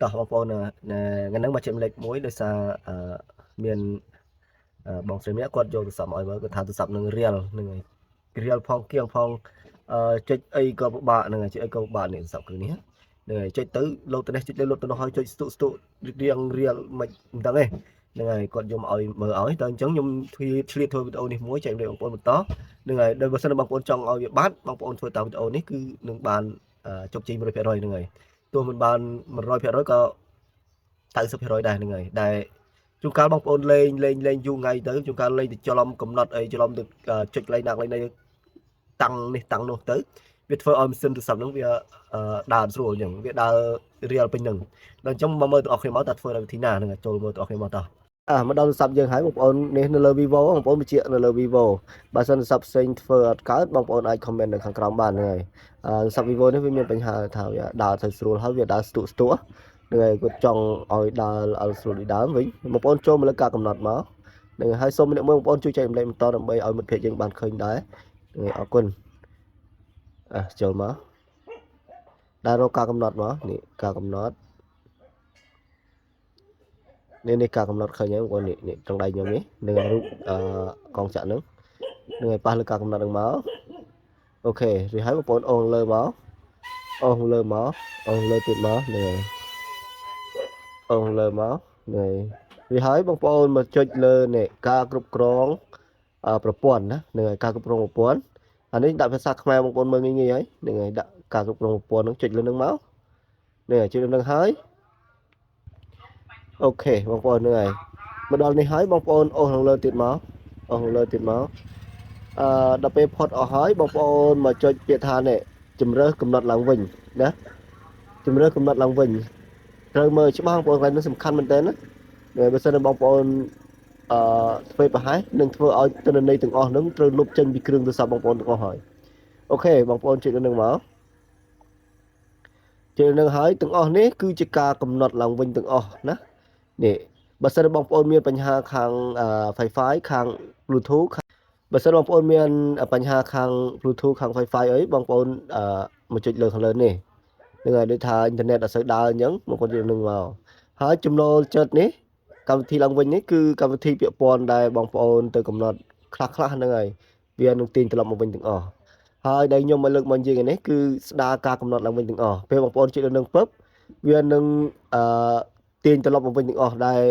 តោះបងប្អូនថ្ងៃហ្នឹងមកជិះលេខមួយដោយសារអឺមានបងស្រីម្នាក់គាត់យកទូរស័ព្ទមកឲ្យមើលគាត់ថាទូរស័ព្ទនឹងរៀលហ្នឹងហើយរៀលផងគៀងផងអឺចុចអីក៏ពិបាកហ្នឹងហើយចុចអីក៏ពិបាកនេះទូរស័ព្ទគឺនេះហ្នឹងហើយចុចទៅលោតទៅនេះចុចទៅលោតទៅនោះហើយចុចស្ទុស្ទុរៀងរៀលមិនមិនដឹងទេហ្នឹងហើយគាត់យកមកឲ្យមើលឲ្យតើអញ្ចឹងខ្ញុំធ្វើឆ្លៀតធ្វើវីដេអូនេះមួយចែករំលែកបងប្អូនបន្តហ្នឹងហើយដោយបើសិនបងប្អូនចង់ឲ្យវាបាត់បងប្អូនធ្វើតាមវីដេអូនេះគឺនឹងបានជោគជ័យ100%ហ្នឹងហើយទោះមិនបាន100%ក៏90%ដែរហ្នឹងហើយដែលជួនកាលបងប្អូនលេងលេងលេងយូរថ្ងៃទៅជួនកាលលេងទៅច្រឡំកំណត់អីច្រឡំទៅចុចកន្លែងណាកន្លែងណីតាំងនេះតាំងនោះទៅវាធ្វើឲ្យម៉ាស៊ីនទូរស័ព្ទហ្នឹងវាដើរស្រួលអញ្ចឹងវាដើររៀលពេញហ្នឹងដល់អញ្ចឹងមកមើលទាំងអស់គ្នាមកតើធ្វើដោយវិធីណាហ្នឹងចូលមើលទាំងអស់គ្នាមកតោះអ่ะមកដល់ទូរស័ព្ទយើងហើយបងប្អូននេះនៅលើ Vivo បងប្អូនបញ្ជាក់នៅលើ Vivo បើសិនទូរស័ព្ទផ្សេងធ្វើអត់កើតបងប្អូនអាច comment នៅខាងក្រោមបានហ្នឹងហើយអឺទូរស័ព្ទ Vivo នេះវាមានបញ្ហាថាវាដើរទៅស្រួលហើយវាដើរស្ទុះស្ទុះហ្នឹងហើយគាត់ចង់ឲ្យដើរឲ្យស្រួលដូចដើមវិញបងប្អូនចូលមកលើការកំណត់មកហ្នឹងហើយសូមម្នាក់មួយបងប្អូនជួយចែករំលែកបន្តដើម្បីឲ្យមិត្តភ័ក្តិយើងបានឃើញដែរហ្នឹងហើយអរគុណអះចូលមកដើររកការកំណត់មកនេះការកំណត់នេះនេះការកំណត់ឃើញហើយបងប្អូននេះនេះត្រង់ដៃខ្ញុំនេះនឹងរូបអឺកងចាក់ហ្នឹងនឹងឲ្យប៉ះលើការកំណត់ហ្នឹងមក OK រួចហើយបងប្អូនអូសលើមកអូសលើមកអូសលើទៀតមកហ្នឹងហើយអូសលើមកហ្នឹងហើយរួចហើយបងប្អូនមកចុចលើនេះការគ្រប់គ្រងប្រព័ន្ធណាហ្នឹងហើយការគ្រប់គ្រងប្រព័ន្ធអានេះដាក់ភាសាខ្មែរបងប្អូនមើលងាយៗហើយហ្នឹងហើយដាក់ការគ្រប់គ្រងប្រព័ន្ធហ្នឹងចុចលើហ្នឹងមកនេះចុចលើហ្នឹងហើយ OK បងប្អូនហ្នឹងហើយមកដល់នេះហើយបងប្អូនអូសខាងលើទៀតមកអូសខាងលើទៀតមកអឺដល់ពេលផុតអស់ហើយបងប្អូនមកចុចពាក្យថានេះជំរើសកំណត់ឡើងវិញណាជំរើសកំណត់ឡើងវិញត្រូវមើលច្បាស់បងប្អូនកន្លែងនេះសំខាន់មែនតើណាបើសិនជាបងប្អូនអឺធ្វើប្រហែសនឹងធ្វើឲ្យទិន្នន័យទាំងអស់ហ្នឹងត្រូវលុបចេញពីគ្រឿងទូរស័ព្ទបងប្អូនទាំងអស់ហើយ OK បងប្អូនចុចលើនឹងមកចុចលើនឹងហើយទាំងអស់នេះគឺជាការកំណត់ឡើងវិញទាំងអស់ណានេះបើសិនបងប្អូនមានបញ្ហាខាង Wi-Fi ខាង Bluetooth បើសិនបងប្អូនមានបញ្ហាខាង Bluetooth ខាង Wi-Fi អីបងប្អូនអឺមកចុចលើខាងលើនេះហ្នឹងហើយដូចថាអ៊ីនធឺណិតអត់សូវដើរអញ្ចឹងបងប្អូនចុចនឹងមកហើយចំណូលចិត្តនេះកម្មវិធីឡើងវិញនេះគឺកម្មវិធីពាក់ព័ន្ធដែលបងប្អូនទៅកំណត់ខ្លះខ្លះហ្នឹងហើយវានឹងទាញត្រឡប់មកវិញទាំងអស់ហើយដែលខ្ញុំមកលើកមកនិយាយនេះគឺស្ដារការកំណត់ឡើងវិញទាំងអស់ពេលបងប្អូនចុចលើនឹងពឹបវានឹងអឺទាញត្រឡប់មកវិញទាំងអស់ដែល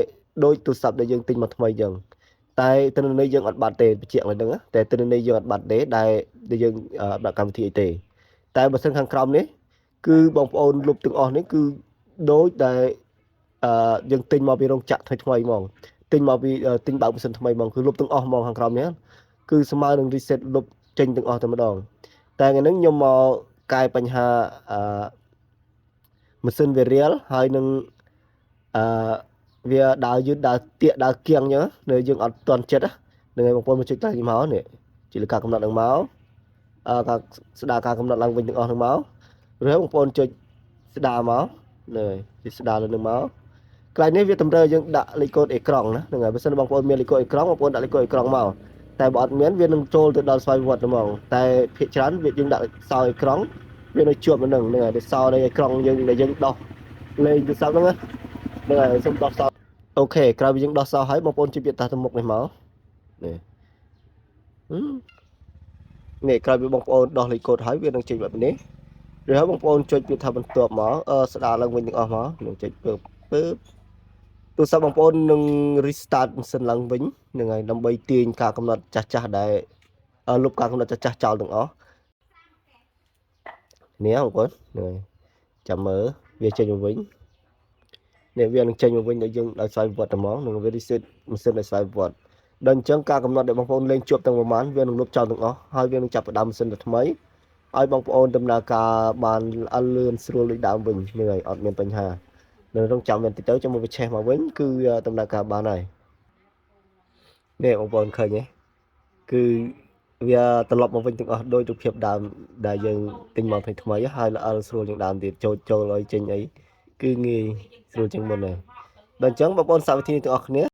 ដូចទូរស័ព្ទដែលយើងទិញមកថ្មីអញ្ចឹងតែទិន្នន័យយើងអត់បាត់ទេបញ្ជាក់ឡើងហ្នឹងតែទិន្នន័យយើងអត់បាត់ទេដែលដែលយើងអត់ដាក់កម្មវិធីអីទេតែបើសិនខាងក្រោមនេះគឺបងប្អូនលុបទាំងអស់នេះគឺដូចដែលអឺយើងទិញមកពីរោងចក្រថ្មីថ្មីហ្មងទិញមកពីទិញបើកម៉ាស៊ីនថ្មីហ្មងគឺលុបទាំងអស់ហ្មងខាងក្រោមនេះគឺស្មើនឹង reset លុបចេញទាំងអស់តែម្ដងតែថ្ងៃហ្នឹងខ្ញុំមកកែបញ្ហាអឺម៉ាស៊ីនវារៀលហើយនឹងអឺវាដើរយឺតដើរទៀកដើរគៀងអញ្ចឹងនៅយើងអត់ទាន់ចិត្តហ្នឹងហើយបងប្អូនមកចុចតែមកនេះជាលើការកំណត់ហ្នឹងមកអឺការស្ដារការកំណត់ឡើងវិញទាំងអស់ហ្នឹងមកឬបងប្អូនចុចស្ដារមកហ្នឹងហើយចុចស្ដារលើហ្នឹងមកកន្លែងនេះវាតម្រូវយើងដាក់លេខកូដអេក្រង់ណាហ្នឹងហើយបើសិនបងប្អូនមានលេខកូដអេក្រង់បងប្អូនដាក់លេខកូដអេក្រង់មកតែបើអត់មានវានឹងចូលទៅដល់ស្វ័យប្រវត្តិហ្មងតែភាគច្រើនវាយើងដាក់សោអេក្រង់វានៅជាប់នៅនឹងហ្នឹងហើយសោនៃអេក្រង់យើងដែលយើងដោះលេងទូរស័ព្ទហ្នឹងណាហ្នឹងហើយសូមដោះសោ OK ក្រោយពីយើងដោះសោហើយបងប្អូនជួយពាក្យតាទៅមុខនេះមកនេះនេះក្រោយពីបងប្អូនដោះលេខកូដហើយវានឹងចេញបែបនេះឬហើយបងប្អូនចុចពាក្យថាបន្ទាប់មកអឺស្ដារឡើងវិញទាំងអស់មកនឹងចុចពើពើទូរស័ព្ទបងប្អូននឹង restart ម៉ាស៊ីនឡើងវិញហ្នឹងហើយដើម្បីទាញការកំណត់ចាស់ចាស់ដែលលុបការកំណត់ចាស់ចាស់ចោលទាំងអស់នេះបងប្អូនហ្នឹងហើយចាំមើលវាចេញមកវិញនេះវានឹងចេញមកវិញដល់យើងដោយស្វ័យប្រវត្តិហ្មងនឹងវា reset ម៉ាស៊ីនដោយស្វ័យប្រវត្តិដល់អញ្ចឹងការកំណត់ដែលបងប្អូនលេងជាប់ទាំងប្រមាណវានឹងលុបចោលទាំងអស់ហើយវានឹងចាប់ផ្ដើមម៉ាស៊ីនទៅថ្មីឲ្យបងប្អូនដំណើរការបានអលឿនស្រួលដូចដើមវិញហ្នឹងហើយអត់មានបញ្ហានៅក្នុងចាំវាបន្តិចទៅចាំមកវាឆេះមកវិញគឺដំណើរការបានហើយនេះបងប្អូនឃើញទេគឺវាត្រឡប់មកវិញទាំងអស់ដោយរូបភាពដើមដែលយើងទិញមកថ្មីថ្មីហើយល្អស្រួលជាងដើមទៀតចូលចូលឲ្យចេញអីគឺងាយស្រួលជាងមុនហើយដល់អញ្ចឹងបងប្អូនសាកវិធីនេះទាំងអស់គ្នា។